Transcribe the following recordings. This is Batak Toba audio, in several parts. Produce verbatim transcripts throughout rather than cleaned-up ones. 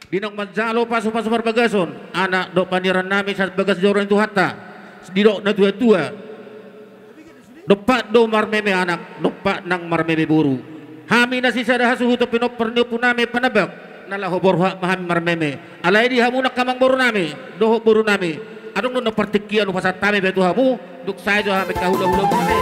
Di naung manjalo pasupasu parbagason, anak dohot panurirang nami sian bagas joro ni Tuhanta, didok natuatua: Dompak do marmeme anak, dompak nang marmeme boru. Hami na sisada hasuhuton pinompar ni ompu nami Panambak, na laho borhat ma hami marmeme. Alai di hamu nang amangboru nami dohot boru nami, adong do na partingkian hupasahat hami be tu hamu, dung sae jo hami hahulahula muse.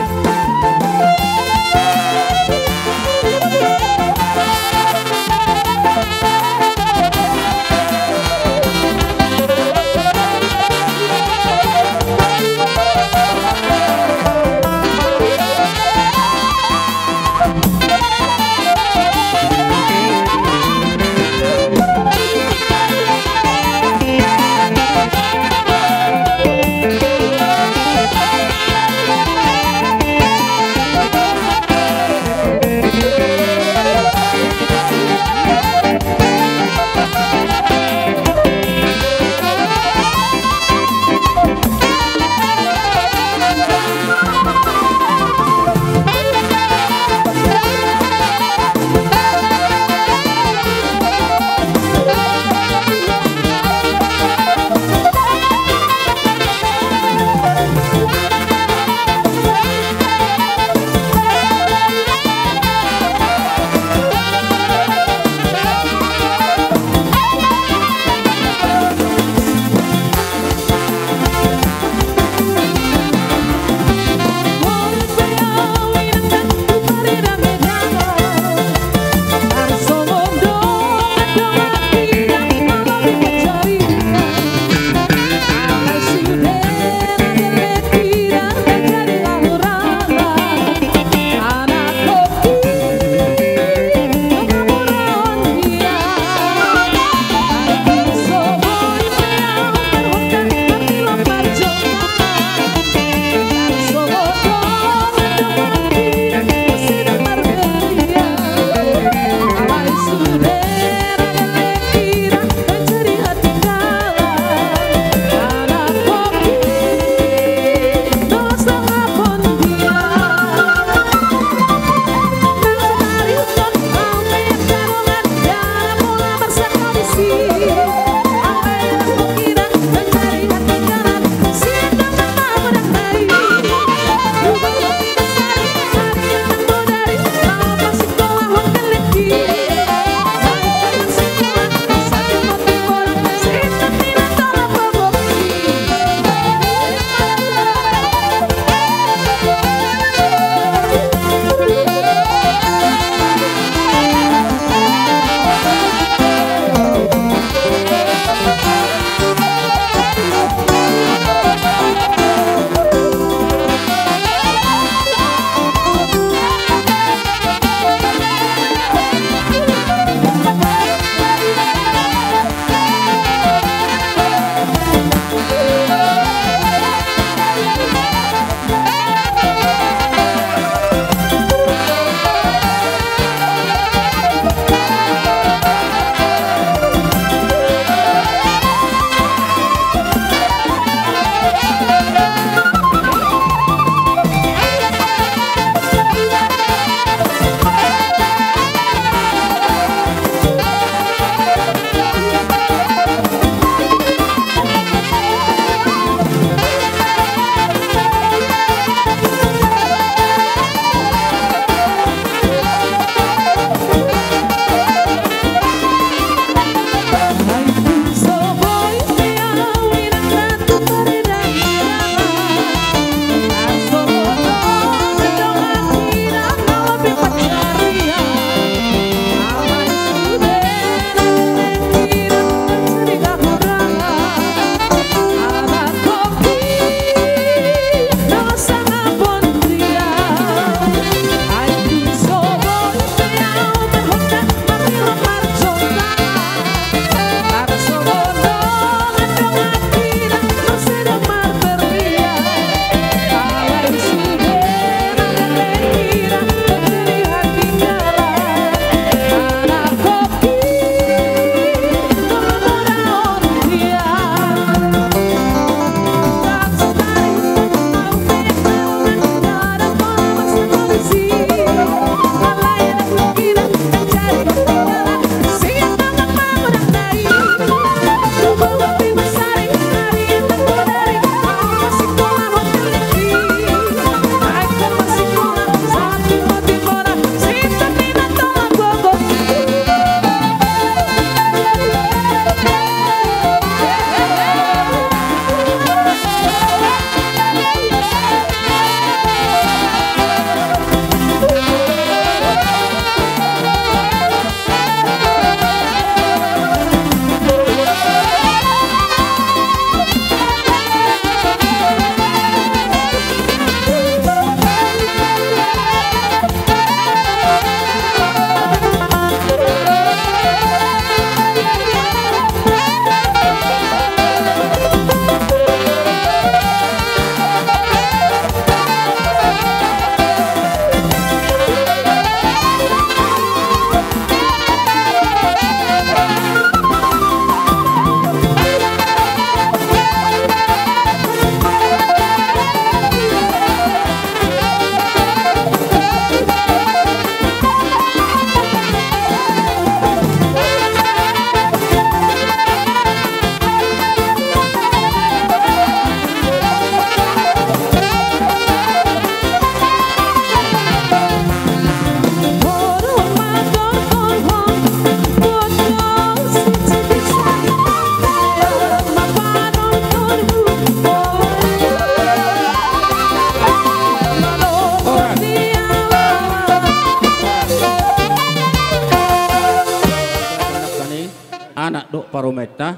anak dohot parumaenta,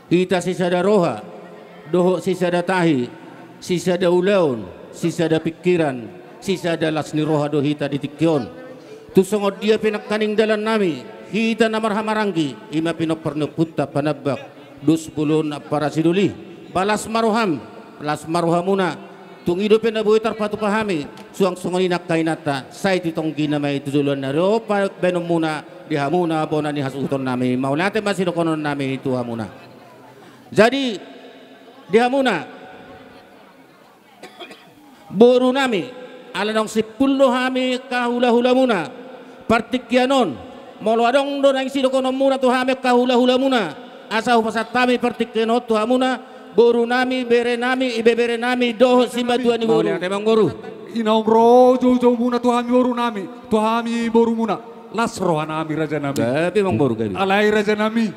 hita sisada roha dohot sisada tahi, sisada ulaon, sisada pingkiran, sisada las ni roha do hita di tingki on. Tung songon dia pe nangkaning dalannami, hita na marhahamaranggi, i ma pinompar ni ompunta Panambak, dos bolon ampara sidoli. Ba las ma roham, las ma rohamuna. Tung i dope na boi tarpatupa hami, suang songon i nangkaninta, sai tu tonggina ma i tu joloan ni ari on baenonmuna di hamuna bona ni hasuhutonnami. Mauliate ma sidohononnami tu hamuna. Jadi, di hamuna, borunami, ala naung simpul do hami angka hulahulamuna partingkian on. Molo adong do naeng sidohononmuna tu hami angka hulahulamuna, asa hupasahat hami partingkian on tu hamuna, borunami, berenami, ibeberenami dohot simatua ni boru. Mauliate, amangboru. I naung ro joujoumuna tu hami borunami, tu hami borumuna, las rohanami, rajanami. Gabe, amangboru, gabe. Alai, rajanami,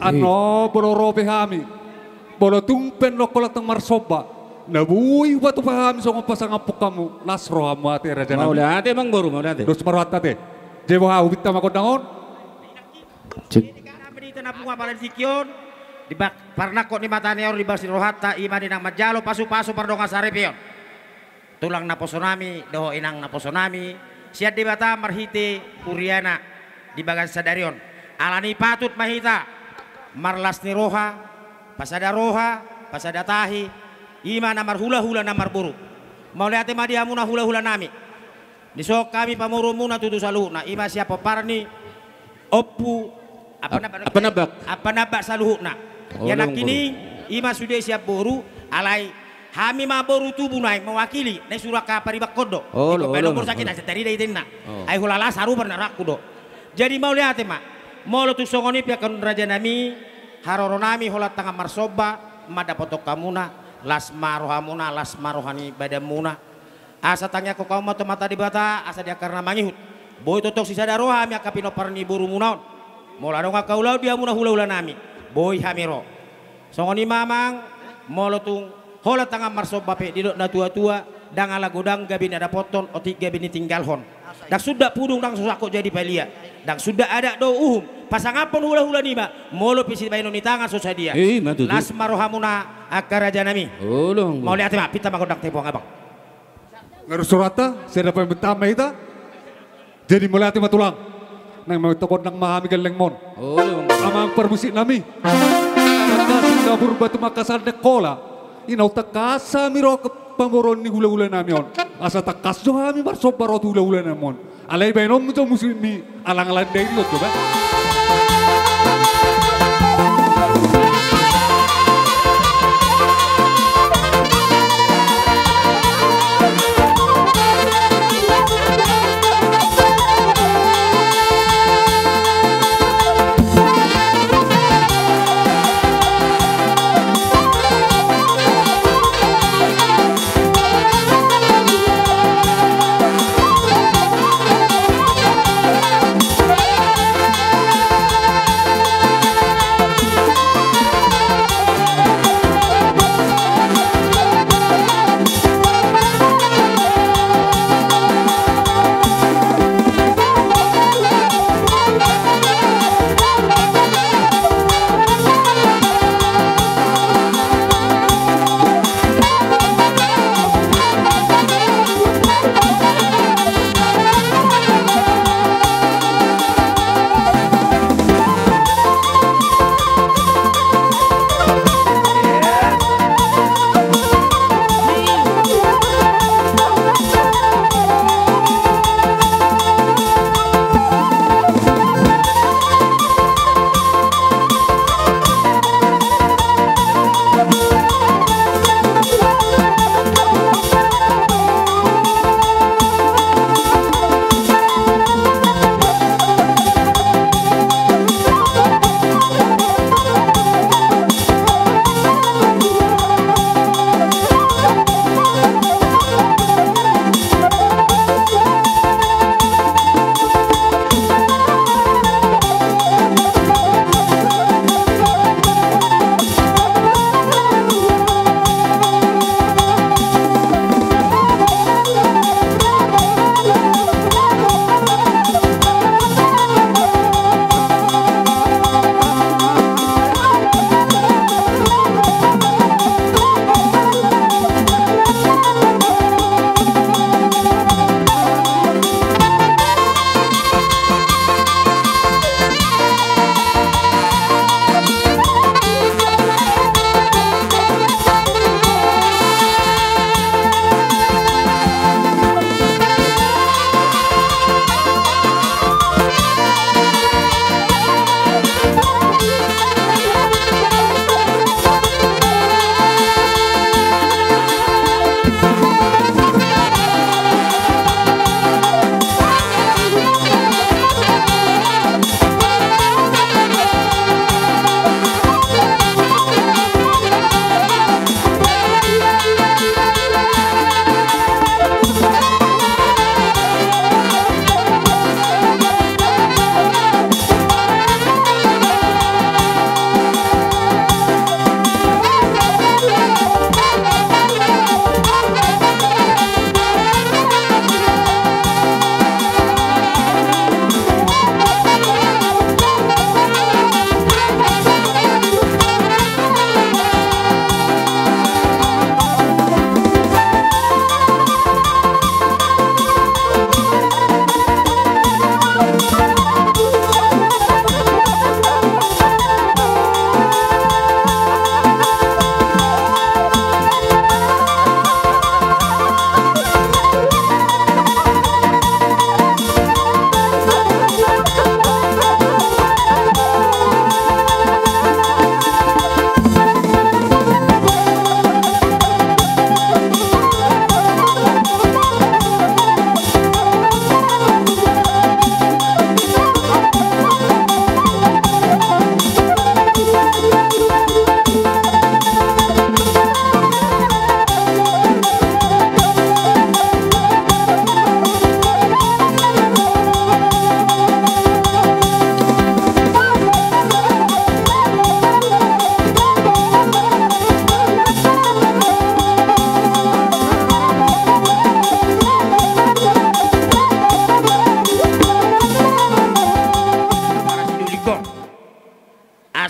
annon molo ro pe hami, molo tung pe holan tangkas marsomba, na boi hupatupa hami songon pasangaphon hamu, las rohamu ate, rajanami. Mauliate, amangboru, mauliate. Dos ma rohanta ate. Jadi boha, hupinta ma gondang on? Cek. Di tingki on, di ba-, parnangkok ni mata ni ari on, di bagas ni rohanta, i ma ninna manjalo pasupasu pardongansaripeon. Tulang naposonami dohot inang naposonami sian Debata marhite huriana di bagasan sadari on. Alani i patut ma hita marlas ni roha, pasada roha, pasada tahi, i ma na marhulahula na marboru. Mauliate ma di hamuna hulahulanami. Dison hami pamoruonmuna tutu saluhutna, i ma sian pomparan ni ompu Panambak. Panambak saluhutna. Ia nangkining, i ma sude sian boru, alai hami ma boru tubu naeng mewakili, na isuru angka paribanhon do. Olo, olo, boru sakit, asa tarida i tenna. Ai holan las harupa na rangku do. Jadi mauliate ma. Molo tung songon i pe angka rajanami, haroronami holan tangkas marsomba mandapothon hamuna, las ma rohamuna, las ma roha ni badanmuna. Asa tangiangkon hamu ma tu Amanta Debata asa di angka na mangihut, boi tongtong sisada roha hami angka pinompar ni borumuna on. Molo adong angka ulaon di hamuna hulahulanami, boi hami ro. Songon i ma, amang, molo tung holan tangkas marsomba pe, didok natuatua, ndang ala godang gabe na dapothon, otik gabe na tinggalhon. Ndang sundat pudung, ndang so sangkot jadi palia. Ndang sundat adat dohot uhum, pasangaphon hulahula niba, molo pe sibahenon ni tangan so sadia. Las ma rohamuna angka rajanami. Mauliate ma, pinta ma gondang, tempo, abang. Nga ro rohanta, sai dapot pamintama hita. Jadi mauliate ma, tulang. Naeng maminta gondang ma hami gellengmon. Amang parmusiknami. Tangkas ni na Purba tu Makassar, Dengkola. I naung tangkas hami ro pamoruon ni hulahulanami on, asa tangkas jo hami marsomba ro tu hulahulanami on. Alai baenonmu jo musikmi, alang-alang dairi on jo, ba.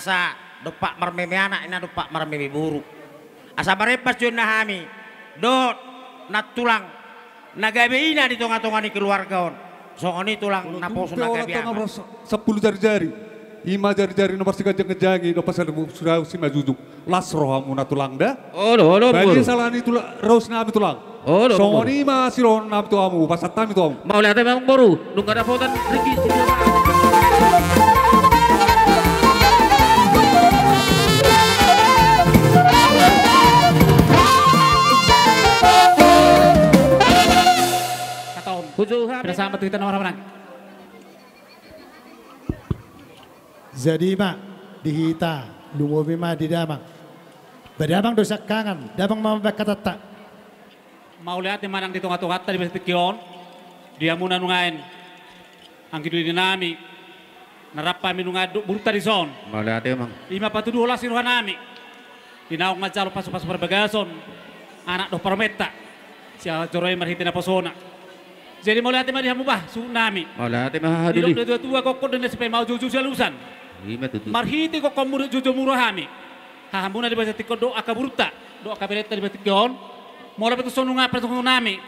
Asa dompak marmeme anak, ina dompak marmeme boru. Asa marempas jo inna hami dohot nantulang na gabe ina di tonga-tonga ni keluarga on. Songon i tulang, naposo na gabe ama. Sampulu jari-jari. Ima jari-jari na marsiganjang-ganjangi, dompak sada suraus ima jujung. Las rohamuna tulang da. Olo, olo. Baen sala ni raos nami tulang. Olo. Songon i ma sidohonon nami tu hamu, pasahat nami tu hamu. Mauliate ma amang boru, nunga dapotan riki. Huju hami. Bersama tu hita na marhahamaranggi. Jadi ma di hita, lumobi ma di damang. Ba damang do siangkangan, damang ma mambahen hatanta. Mauliate ma nang di tonga-tonganta di bagasan tingki on, di hamuna nuaeng anggi doli nami, na rap hami nuaeng dohot borunta dison. Mauliate ma. Ima patuduhon las ni roha nami. Di naung manjalo pasu-pasu parbagason, anak dohot parumaenta, sian joro i marhite naposona. Jadi mauliate ma di hamu bah suhut nami. Mauliate ma hahadoli. Didok do tua-tua, gokhon do na sipaimaon, joujou sialusan. Ima tutu. Marhite gokhonmu dohot joujoumuna hami, hahamuna di bagasan tingki on dohot angka borunta dohot angka berenta di bagasan tingki on. Molo pe tung songon nunga parsongon nami,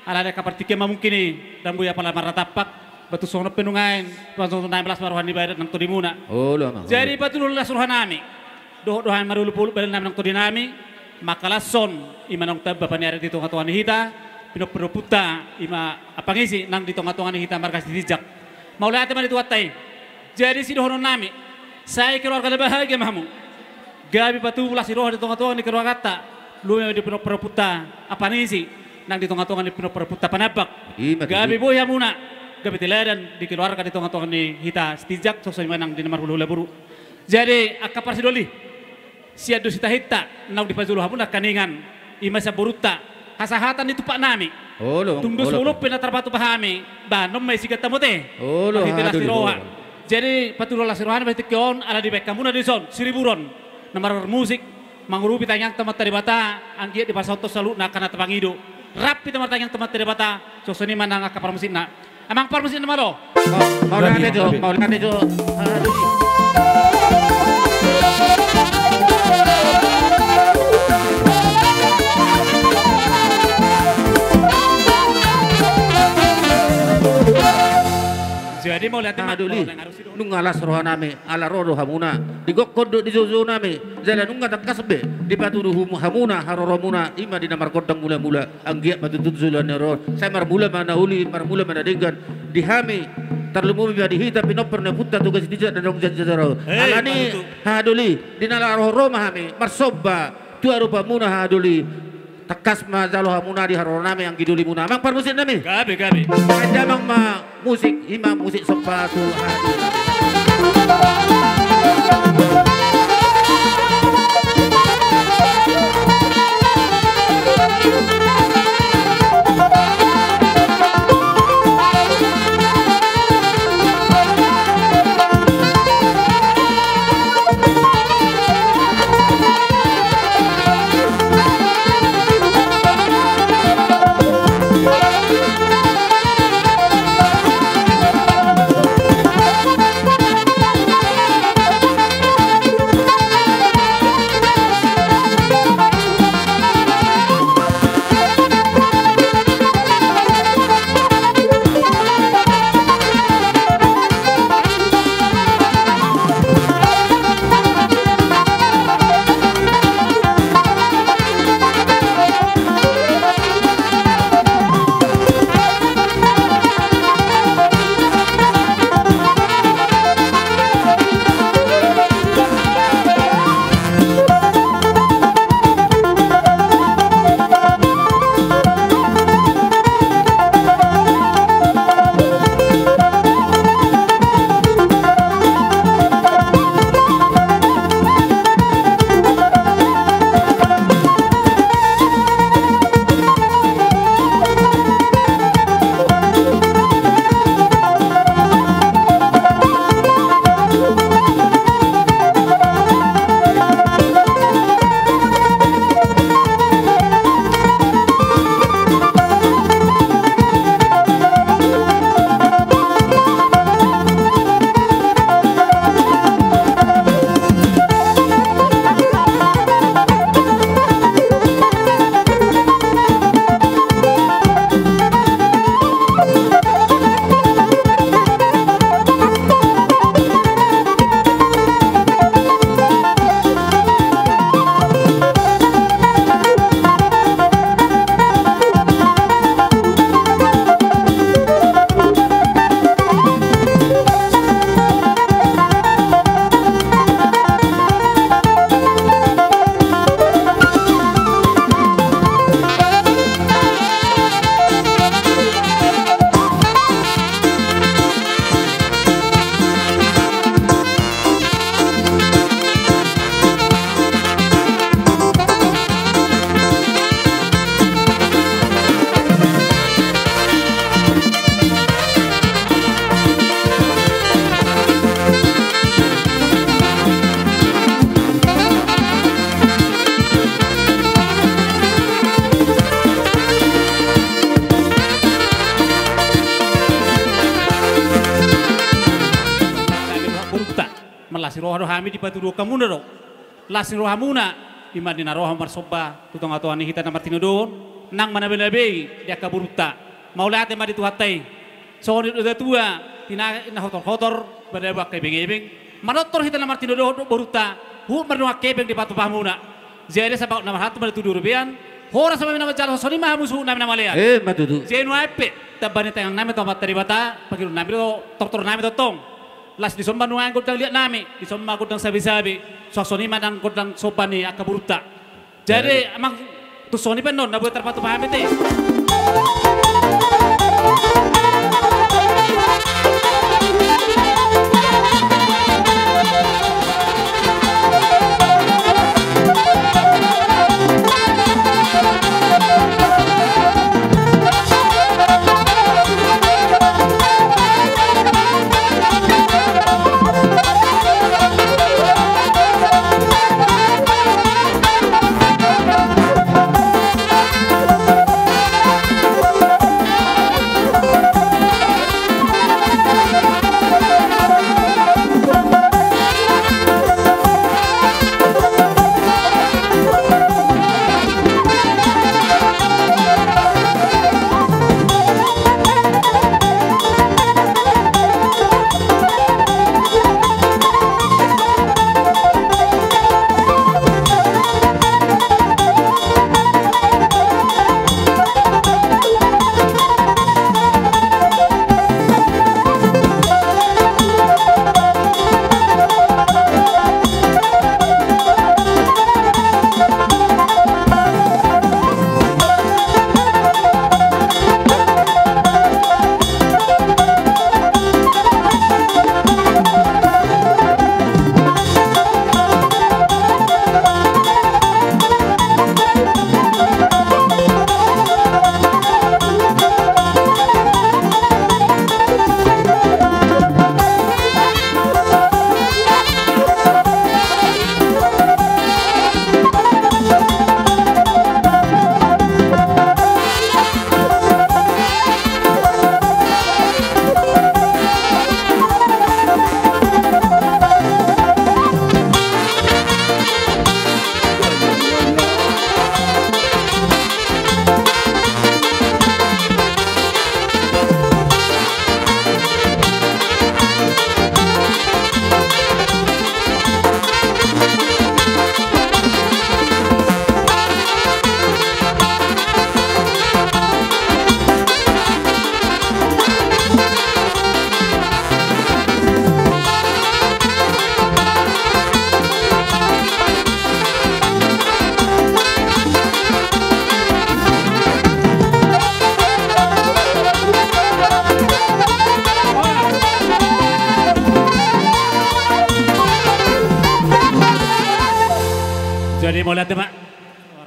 alani angka partingkian ma mungkin i, ndang boi apala marnatampak. Ba tung songon on pe nuaeng, parsongon nami las ma roha ni badan nang tondimuna. Olo, amang. Jadi patuduhon las roha nami. Dohot do hami marolop-olop badan nami nang tondi nami, mangkalashon ima naung tamba paniaran di tonga-tonga ni hita, pinompar ni ompunta ima apangisi nang di tonga-tonga ni hita marga Sitinjak. Mauliate ma di Tuhanta i. Jadi sidohonon nami, sai keluarga na bahagia ma hamu. Gabe patubu las ni roha di tonga-tonga ni keluarganta. Lumobi ma di pinompar ni ompunta apangisi nang di tonga-tonga ni pinompar ni ompunta panambak. Ima tutu. Gabe boi hamuna, gabe teladan di keluarga di tonga-tonga ni hita Sitinjak, songon i ma nang di na marhula-hula boru. Jadi angka parsidoli, sian dos ni tahinta naung dipajolo hamuna nangkiningan, ima sian borunta, hasahatan ni tumpak nami. Olo, olo. Tung dos olo pe na tarpatupa hami, bahenon ma i sigatta mate. Olo, hahadoli. Marhite las ni roha. Jadi patuduhon las ni roha nami di tingki on, ala dibahen hamuna dison siriburon na marmusik, mangurupi tangiangta tu Amanta Debata, anggiat dipasaut saluhutna angka na tapangido. Rap hita martangiang tu Amanta Debata, songon i ma nang angka parmusikna. Amang parmusik na malo. Mauliate jo, mauliate jo. Jadi mauliate ma hahadoli. Nunga las roha nami, ala ro do hamuna, di gokhon dohot di joujou nami, jala nunga tangkas be dipatudu hum-, hamuna haroromuna, ima di na margondang mula-mula, anggiat ma tutu joloan ni ari on. Sai marmula ma na uli, marmula ma na denggan, di hami, tarlumobi ma di hita pinompar ni ompunta Toga Sitinjak na naung jala-jala ro. Hei, alani patutu. Hahadoli, di na laho ro ma hami marsomba tu adopanmuna hahadoli. Tangkas ma jalo hamuna di haroro nami anggi dolimuna. Amang parmusik nami. Gabe, gabe. Bahen damang ma musik, ima musik somba tu hahadoli. Roha do hami dipatuduhon hamuna do las ni rohamuna, i ma di na ro hamu marsomba tu tongatonga ni hita na martinodohon, nang manabelabei di angka borunta. Mauliate ma di Tuhanta i. Songon i do natuatua, tinai na horhor, mardongan angka ebengebeng, manortor hita na martinodohon dohot borunta, huhut mardongan angka hepeng dipatupa hamuna. Jadi sahat na marhalto ma di tu di robean, horas ma hami na manjalo, songon i ma hamu suhutnami na mangalean. Emma tutu. Jadi nuaeng pe, tamba ni tangiangnami tu Amanta Debata, panghirimonnami do tortornami tongtong. Las dison ma nuaeng gondang liatnami, dison ma gondang sabesabe, suang songon i ma nang gondang somba ni angka borunta. Jadi, jadi, amang, tung songon i pe annon, na boi tarpatupa hami ate. Jadi mauliate ma.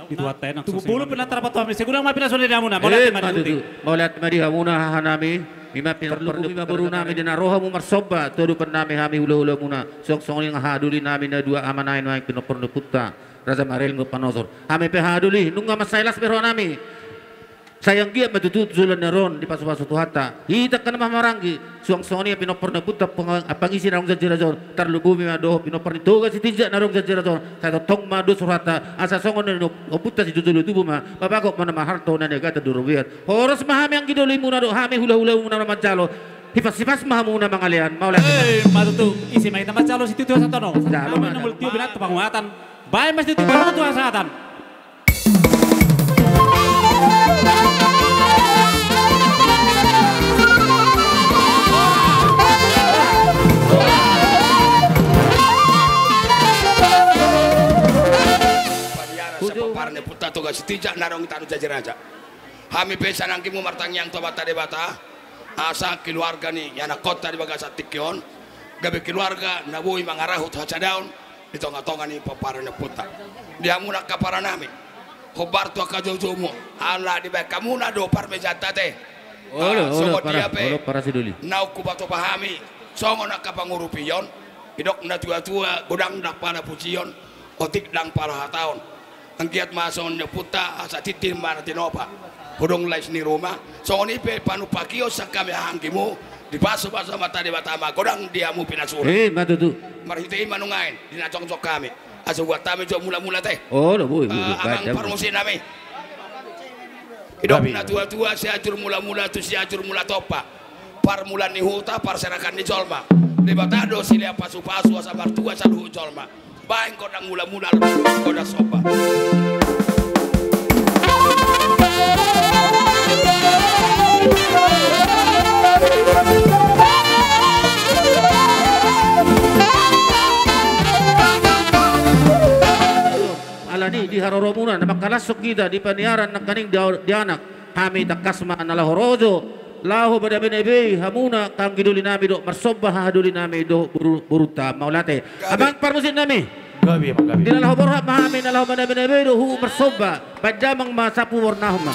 Di Tuhanta i nang tubu bulu pina tarpatupa hami, sai godang ma pina songon i di hamuna. Mauliate ma di hamuna. Mauliate ma di hamuna hahanami. I ma pinomparni ma borunami di na ro hamu marsomba tu adopannami hami hulahulamuna. Suang songon i nang hahadolinami na dua ama nai nuaeng pinomparni ompunta Raja Marel dohot Panosor. Hami pe hahadolinami nunga mansai las be rohanami. Sai anggiat ma tutu tu joloan ni ari on dipasupasu Tuhanta hita angka na marhahamaranggi, suang songon i pinompar ni ompunta pang-, pangisi na adong sian Siraja on, tarlumobi ma dohot pinompar ni Toga Sitinjak na adong sian Siraja on, sai tongtong ma dos rohanta asa songon na ni ompunta sijolojolo tubu ma, pabagot ma na marhalto na niagatan di robean. Horas ma hami anggi dolimuna dohot hami hulahulamuna na manjalo. Hipashipas ma hamu na mangalean, mauliate. Eh, ma tutu, ise ma hita manjalo situtu hasangapon on. Jalo ma. Hami na molo tio binatang panguatan. Baen ma situtu baru tu hasangapon. Paniara sian pomparan ni ompunta Toga Sitinjak na adong di tano Jajaraja. Hami pe sian anggimu martangiang tu Amanta Debata, asa keluarga ni ianakhonta di bagasan tingki on gabe keluarga na boi mangarahut hasadaon di tongatonga ni pomparan ni ompunta. Di hamu na angka paranami, hombar tu angka joujoumu, ala dibaen hamuna do parmejaanta ate. Olo, ah, olo, songon dia para, pe, olo, para sidoli. Naung hupatupa hami songon angka pangurupion, didok natuatua, godang ndang pala pujion, otik ndang pala hataon. Anggiat ma songon ni ompunta, asa tintin ma na tinopa, hudong lais ni ruma. Songon i pe panumpahion sian hami haha anggimu, Dipasupasu Amanta Debata ma godang di hamu pinasuna. Eh, ma tutu. Marhite i ma nuaeng di na jongjong hami, asa buat hami jo mula-mula te. Oh, lo boi. Amang parmusik nami. Didok na tua-tua, Sianjur Mula-mula tu Sianjur Mula Tompa. Parmulaan ni huta, parserahan ni jolma. Debata do silehon pasupasu asa martua saluhut jolma. Baen gondang mula-mula, gondang somba. Alani di haroromuna na mangkalashon hita di paniaran nangkaning di, di anak. Hami tangkas ma na laho ro jo laho mandabe-dabe hamuna, anggi doli nami dohot marsomba haha doli nami dohot boru, borunta. Mauliate. Amang parmusik nami. Gabe, amang, gabe. Di na laho borhat ma hami na laho mandabe-dabe dohot marsomba. Baen damang ma sapu bornahon ma.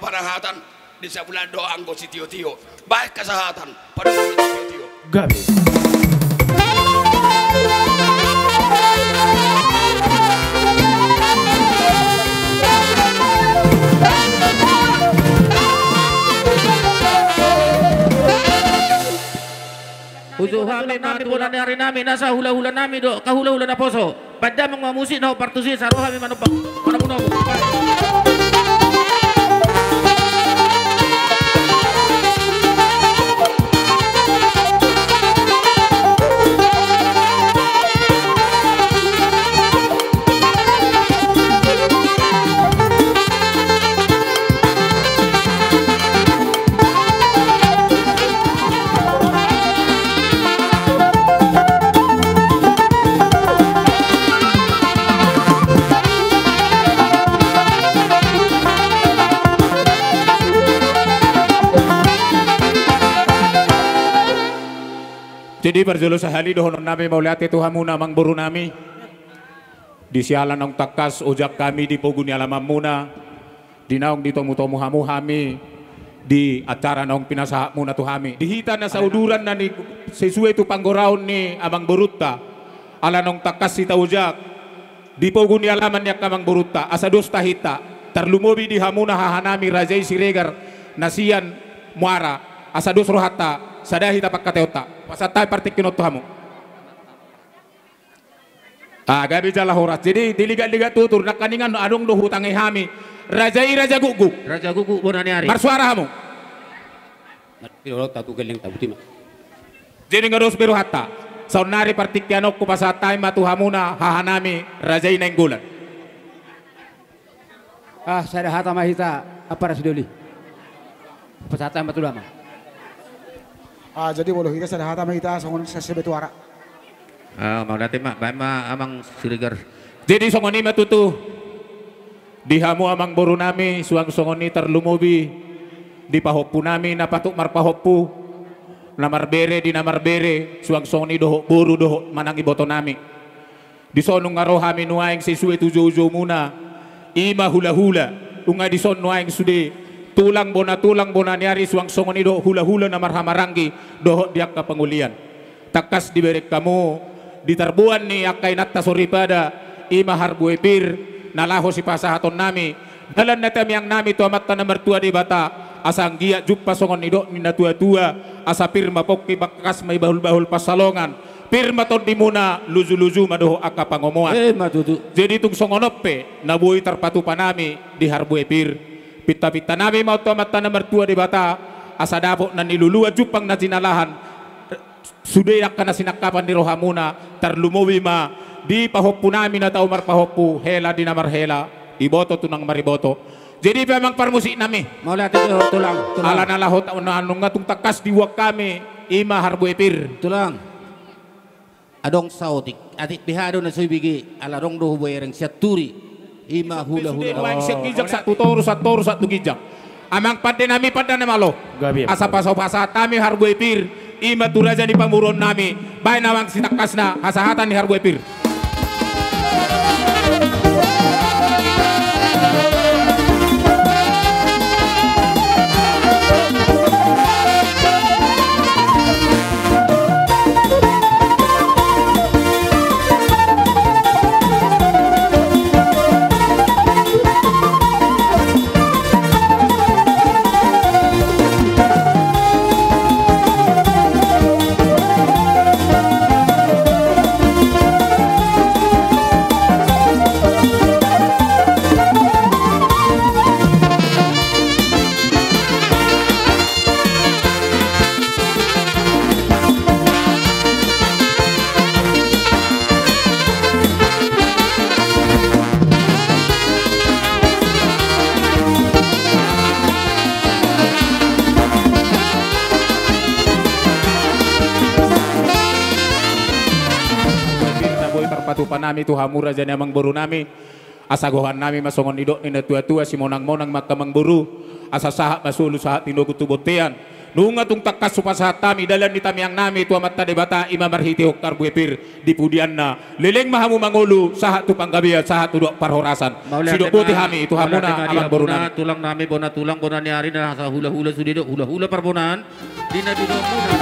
Parahatan di sabulan do anggo sitio-tio. Baen hasahatan, padomu sitio-tio. Gabe. Hujuhon hami ma tu bona ni ari nami, nasa hula-hula nami do, ka hula-hula naposo. Pandamung ma musik na hombar tusi, sai ro hami manombang. Manombang. Jadi parjolo sahali dohonon nami mauliate tu hamuna amangboru nami. Di siala naung tangkas ojak hami di pogu ni alamanmuna, di naung ditomu-tomu hamu hami di acara naung pinasahatmuna tu hami. Di hita na sauduran na ni sesuai tu panggoraon ni amangborunta, ala naung tangkas hita ojak di pogu ni alaman ni angka amangborunta, asa dos tahinta, tarlumobi di hamuna hahanami raja i Siregar na sian Muara, asa dos rohanta, sada hita pangkataionta. Pasahat hami partingkian on tu hamu. Ah, gabe jala horas. Jadi, diligat-ligat tutur, nangkiningan adong do hutangihon hami. Raja i Raja Gukguk. Raja Gukguk bona ni ari. Marsuara hamu. Martilo tatu gelleng tabuti ma. Jadi nga dos be rohanta. Saonnari partingkian on hupasahat hami ma tu hamuna hahanami raja i Nainggolan. Ah, sada hata ma hita, Ampara Sidoli. Pasahat hami ma tu damang. Ah, jadi molo hita sada hata ma hita, songon sasebet wara. Ah, mauliate ma, baen ma amang Siregar. Jadi songon i ma tutu. Di hamu amangboru nami, suang songon i tarlumobi di pahompu nami na patut marpahompu, na marbere di na marbere, suang songon i dohot boru dohot manang iboto nami. Dison nunga ro hami nuaeng sesuai tu joujoumuna, i ma hulahula, nunga dison nuaeng sude tulang bona, tulang bona ni ari, suang songon i dohot hulahula na marhahamaranggi dohot di angka pangolian. Tangkas dibereng hamu di tarboan ni angka inanta soripada, i ma harbue pir na laho sipasahaton nami, dalan na tamiang nami tu Amanta na martua Debata, asa anggiat jumpa songon nidok ni na tua-tua, asa pir ma pongki, bangkas ma i bahul-bahul pansalongan, pir ma tondimuna, luju-luju ma dohot angka pangomoan. Eh, ma tutu. Jadi tung songon on pe na boi tarpatupa nami di harbue pir, pinta-pinta nami ma tu Amanta na martua Debata, asa dapot na niluluan, jumpang na jinalahan, sude angka na sinangkapan ni rohamuna, tarlumobi ma di pahompu nami na tau marpahompu, hela di na marhela, iboto tu na mariboto. Jadi pe amang parmusik nami. Mauliate, tulang, tulang. Ala na laho ta-, na nunga tung tangkas dibuat hami, i ma harbue pir. Tulang. Adong saotik, atik pe aha do na so hubege, ala adong do hubereng sian turi. I ma hula-hula. Sude nuaeng sian ginjang sahat tu toru, sahat toru sahat tu ginjang. Amang pande nami, pande na malo. Gabe. Asa pasahat-pasahat hami harbue pir, i ma tu raja ni pamoruon nami, baen amang sitangkasna hasahatan ni harbue pir. Pir na boi tarpatupa nami tu hamu raja ni amangboru nami. Asa gohan nami ma songon nidok ni na tua-tua, simonang-monang ma angka amangboru, asa sahat ma solu sahat tinogu tu bontean. Nunga tung tangkas hupasahat hami dalan ni tamiang nami tu Amanta Debata, i ma marhitehon karbue pir di pudianna. Leleng ma hamu mangolu, sahat tu panggabean, sahat tu dohot parhorasan. Sidok boti hami tu hamuna, amang boru nami. Tulang nami, bona tulang, bona ni ari, na sahula-hula sude do, hula-hula parbonaan. Di na di dohot muna.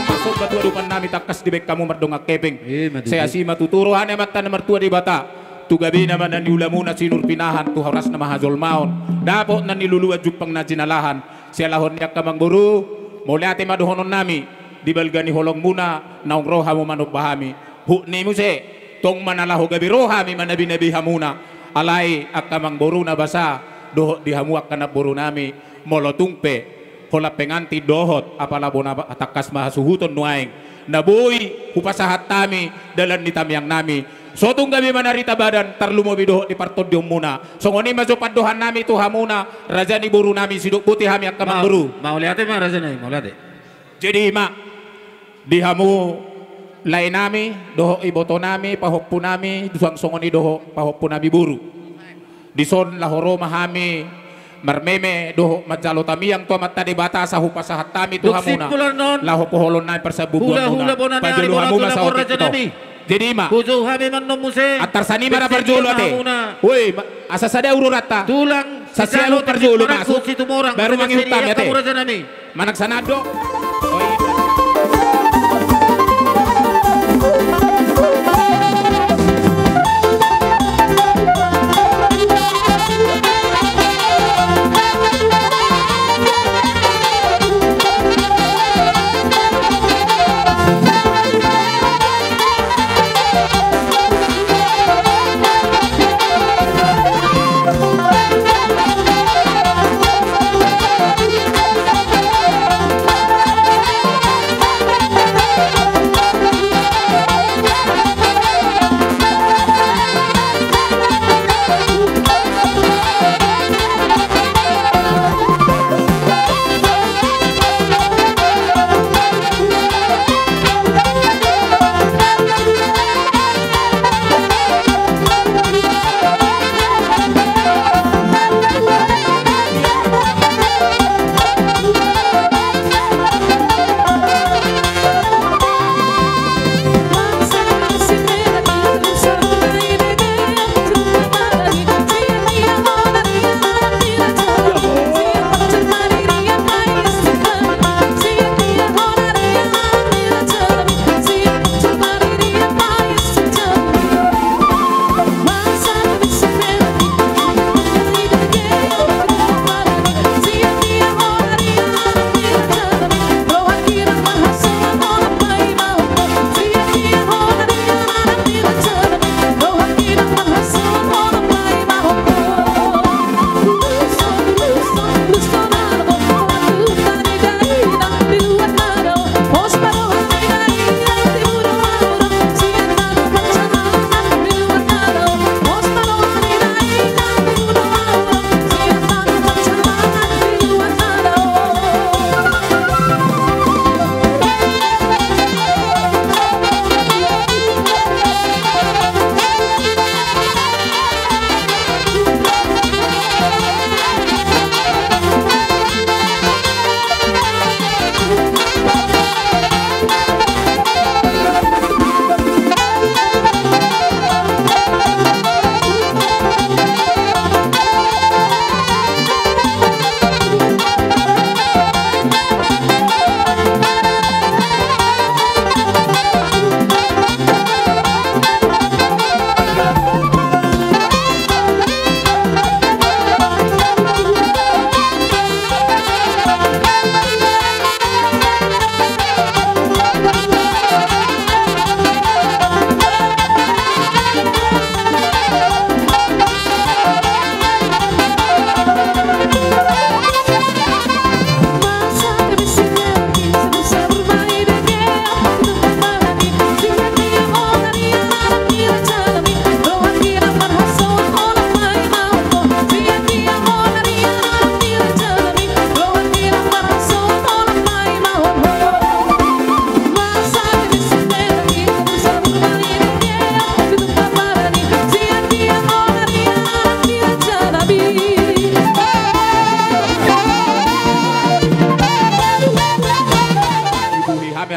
Masuk batua dupan nami tangkas dibaen hamu mardongan hepeng. Sai asi ma tutu roha ni Amanta na martua Debata. Tu gabena ma na niulamuna sinur pinahan, tu horasna ma hajolmaon, dapot na niluluan jumpang na jinalahan. Sialahon ni i angka amang boru, mauliate ma dohonon nami di balga ni holongmuna naung ro hamu manomba hami. Hut ni muse, tong ma na laho gabe ro hami manabinabi hamuna. Alai angka amang boru na basa dohot di hamu angka namboru nami, molo tung pe holan pengantin dohot apala bona, tangkas ma hasuhuton nuaeng na boi hupasahat hami dalan ni tamiang nami. So tung gabe manarita badan, tarlumobi dohot di partondionmuna. Songon i ma jo pandohan nami tu hamuna, raja ni boru nami, sidok boti hami angka amang boru. Mauliate ma raja nami, mauliate. Jadi i ma di hamu lae nami dohot iboto nami, pahompu nami, suang songon i dohot pahompu nami boru. Dison laho ro ma hami marmeme dohot manjalo tamiang tu Amanta Debata, asa hupasahat hami tu hamuna laho poholon nami parsambunganmuna. Pajolo hamu ma saotik ito. Jadi i ma. Antar sani ma ra parjolo ate. Woi, asa sada ururanta. Sasea lo parjolo masuk, baru mangihut hami ate. Manang sanado.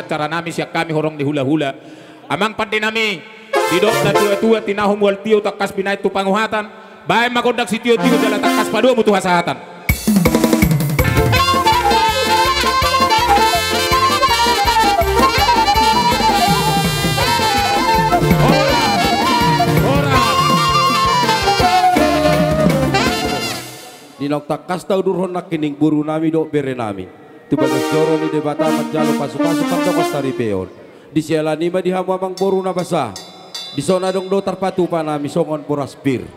Acara nami sian hami horong ni hulahula. Amang pande nami, didok na tuatua, tinahu mual tio tangkas binahen tu panguhatan. Bahen ma gondang sitiotio jala tangkas padomu tu hasahatan. Di naung tangkas taudurhon nangkining boru nami dohot bere nami tu bagas joro ni Debata manjalo pasupasu pandohan saripeon. Di siala ni i ma di hamu amang boru na basa, dison adong do tarpatupa nami songon boras pir.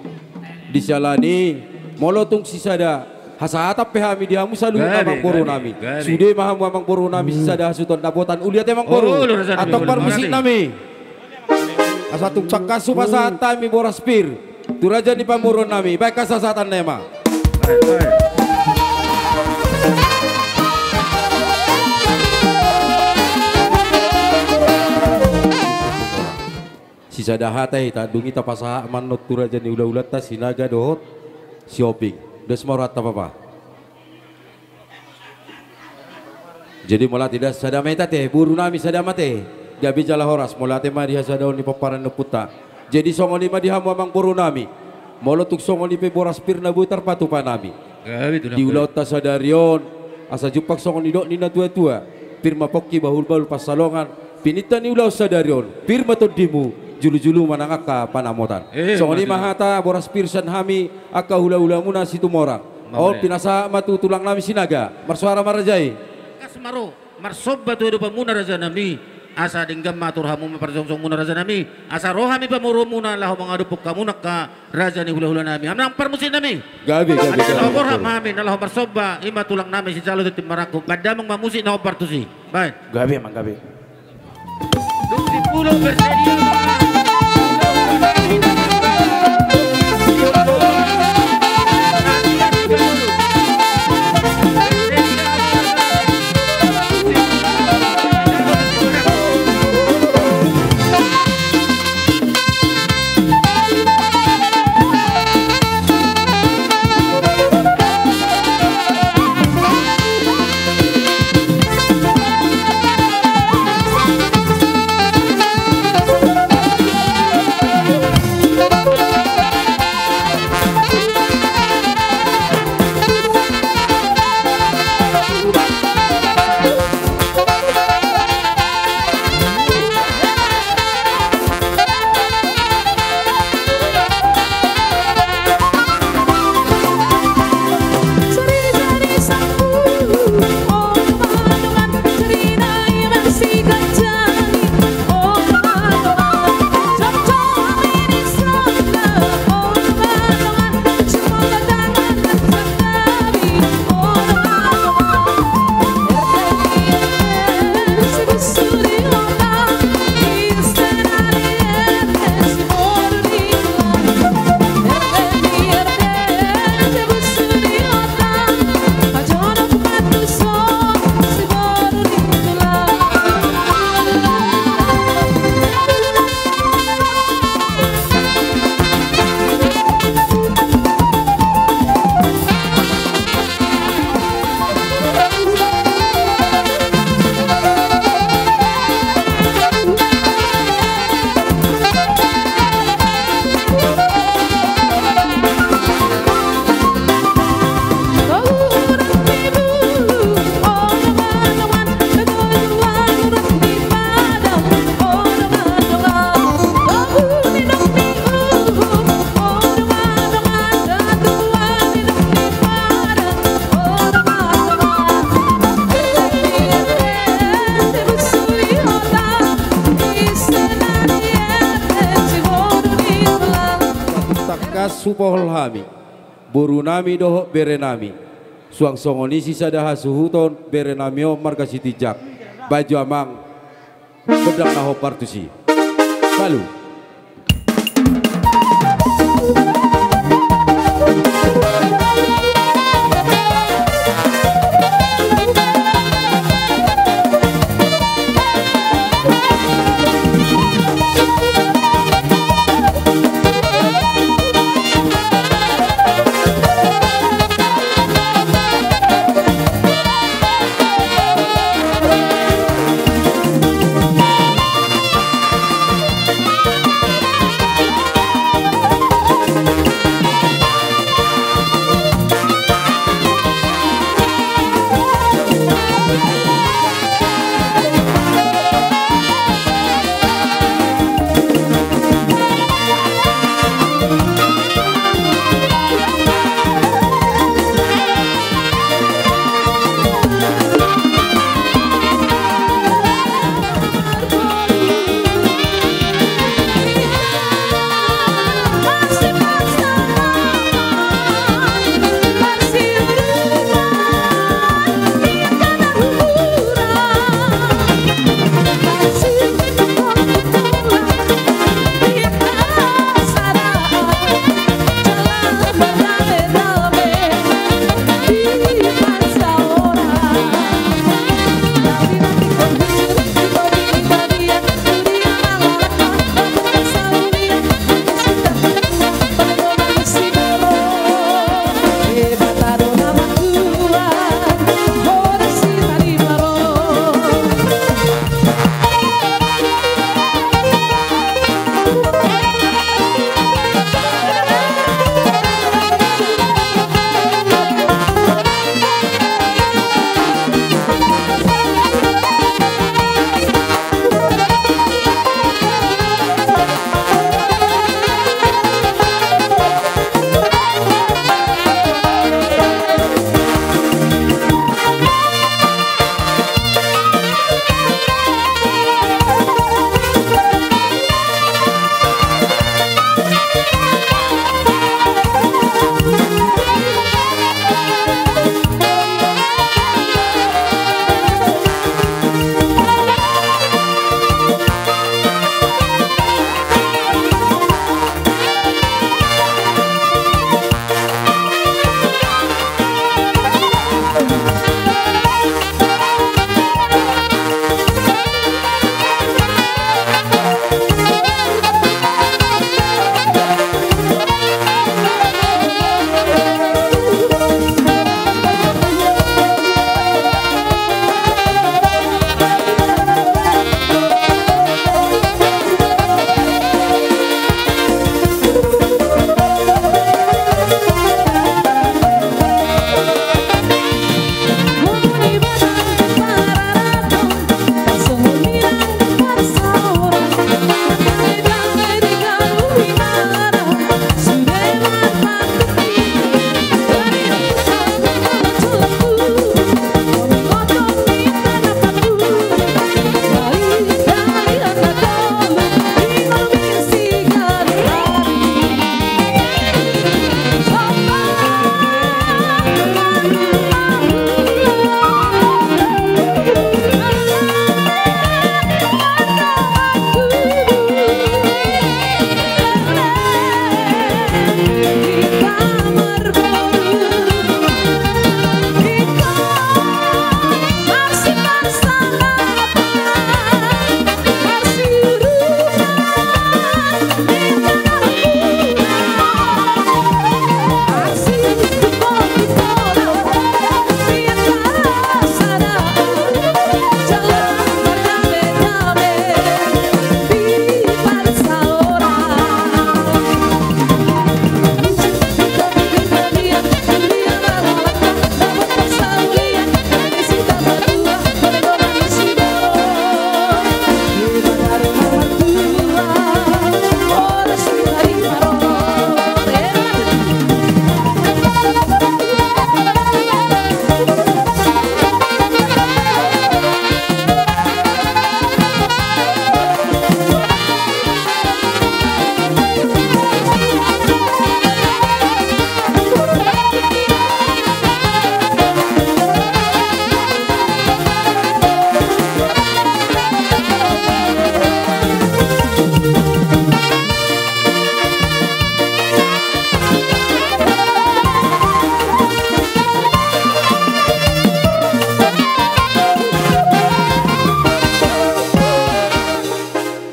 Di siala ni i, molo tung sisada hasahatan pe hami di hamu saluhut amang boru nami, sude ma hamu amang boru nami sisada hasuhuton dapotan uli ate amang boru. Antong parmusik nami. Asa tung tangkas hupasahat hami boras pir tu raja ni pamoruon nami, bahen hasahatan na i ma. Sisada hata hita dung i tapasahat ma annon tu raja ni hulahulanta Sinaga dohot Sihombing. Dos ma rohanta papa. Jadi molo ate, sada ma hita ate, boru nami, sada ma ate. Gabe jala horas, molo ate ma di hasadaon ni pomparan ni ompunta. Jadi songon i ma di hamu amang boru nami, molo tung songon i pe boras pir na boi tarpatupa nami di ulaonta sadari on, asa jumpang songon nidok ni na tuatua, pir ma pongki bahulbahul pansalongan. Pininta ni ulaon sadari on, pir ma tondimu, julujulu ma nang angka panamotan. Songon i ma hata boras pir sian hami angka hulahulamuna Situmorang. On pinasahat ma tu tulang nami Sinaga. Marsoara ma raja i. Tangkas ma ro, marsomba tu adopanmuna raja nami. Asa denggan ma tu rohamuna, parsongsongmuna raja nami. Asa ro hami pamoruonmuna laho mangadophon hamuna angka raja ni hulahula nami. Amang parmusik nami. Gabe, gabe, gabe. Asa na hombar ma hami na laho marsomba, i ma tulang nami sijalo tintin marangkup. Pandamung ma musik na hombar tusi. Bahen. Gabe amang, gabe. Tangkas hupohol hami boru nami dohot bere nami. Suang songon i sisada hasuhuton bere nami on marga Sitinjak. Baen jo amang gondang na hombar tusi. Palu.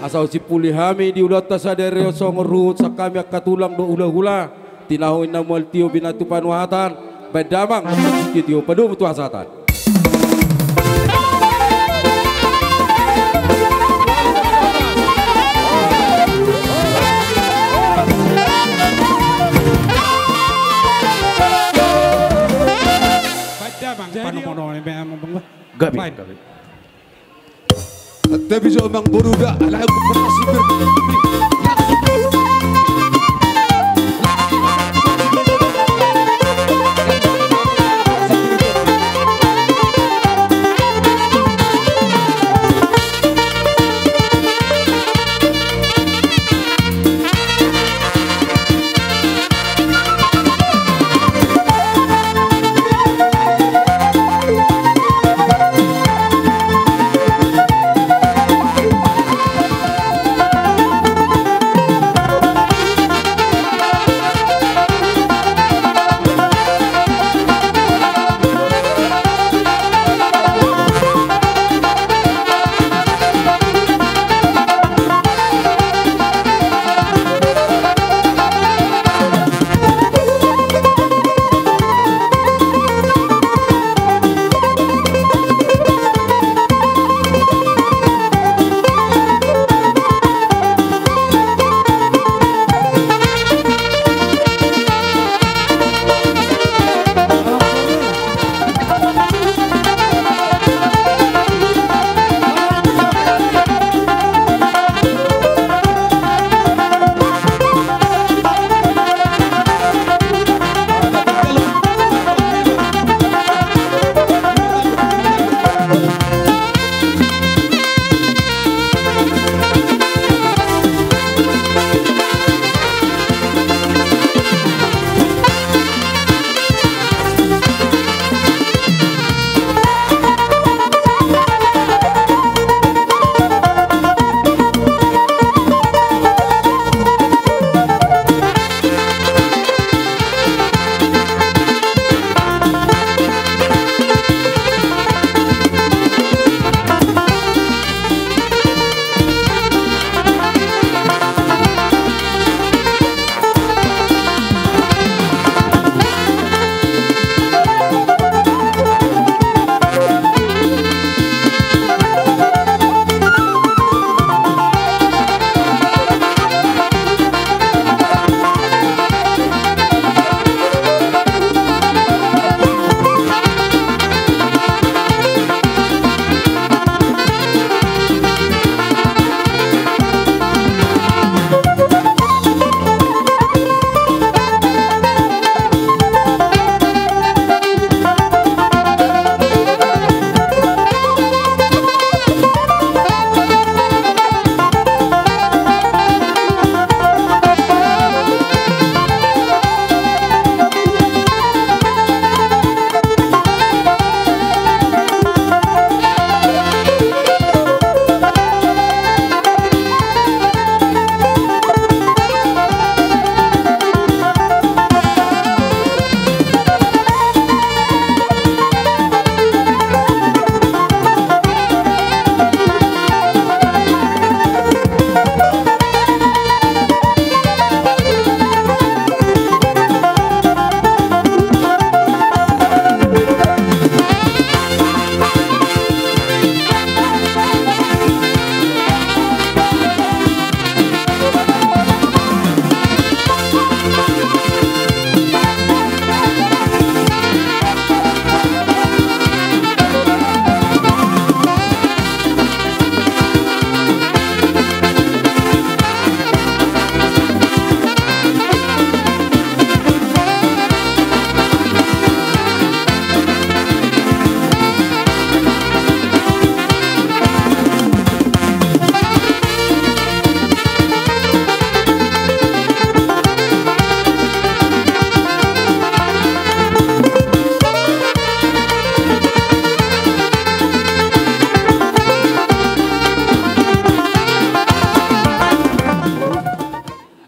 Asa usimpuli hami di ulaonta sadari on songon ruhut sian hami angka tulang dohot hulahula. Tinahu, inna, mual tio, binatu panuhatan. Baen damang, tio padomu tu hasahatan. Gabe, gabe. Tapi jo amang boru da, ala aku pernah sipir.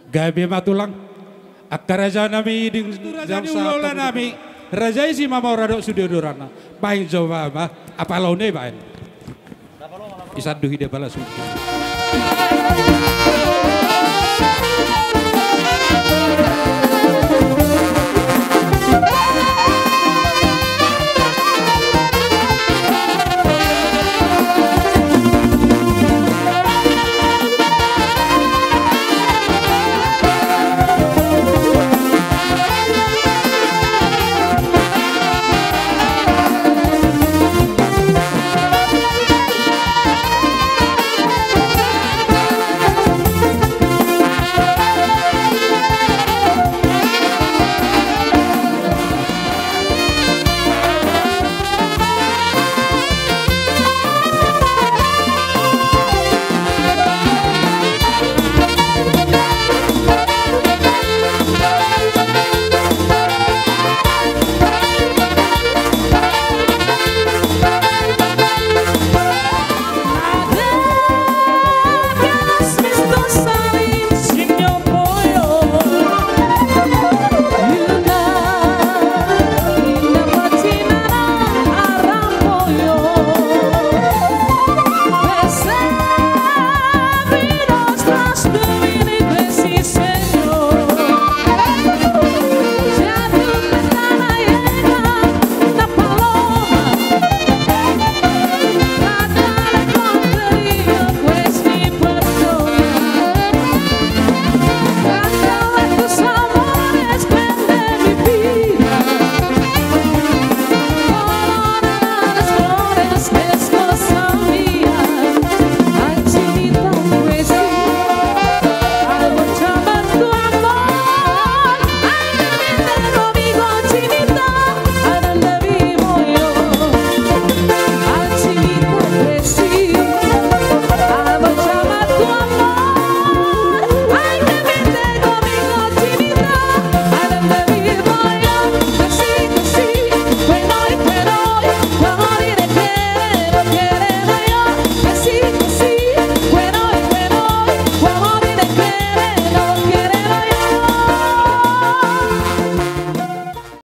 Gabe ma tulang. Angka raja nami, ding raja ni hulahula nami. Raja i Simamora dohot sude odoranna. Baen jo ma, apala on i baen. Isan do hida pala sude.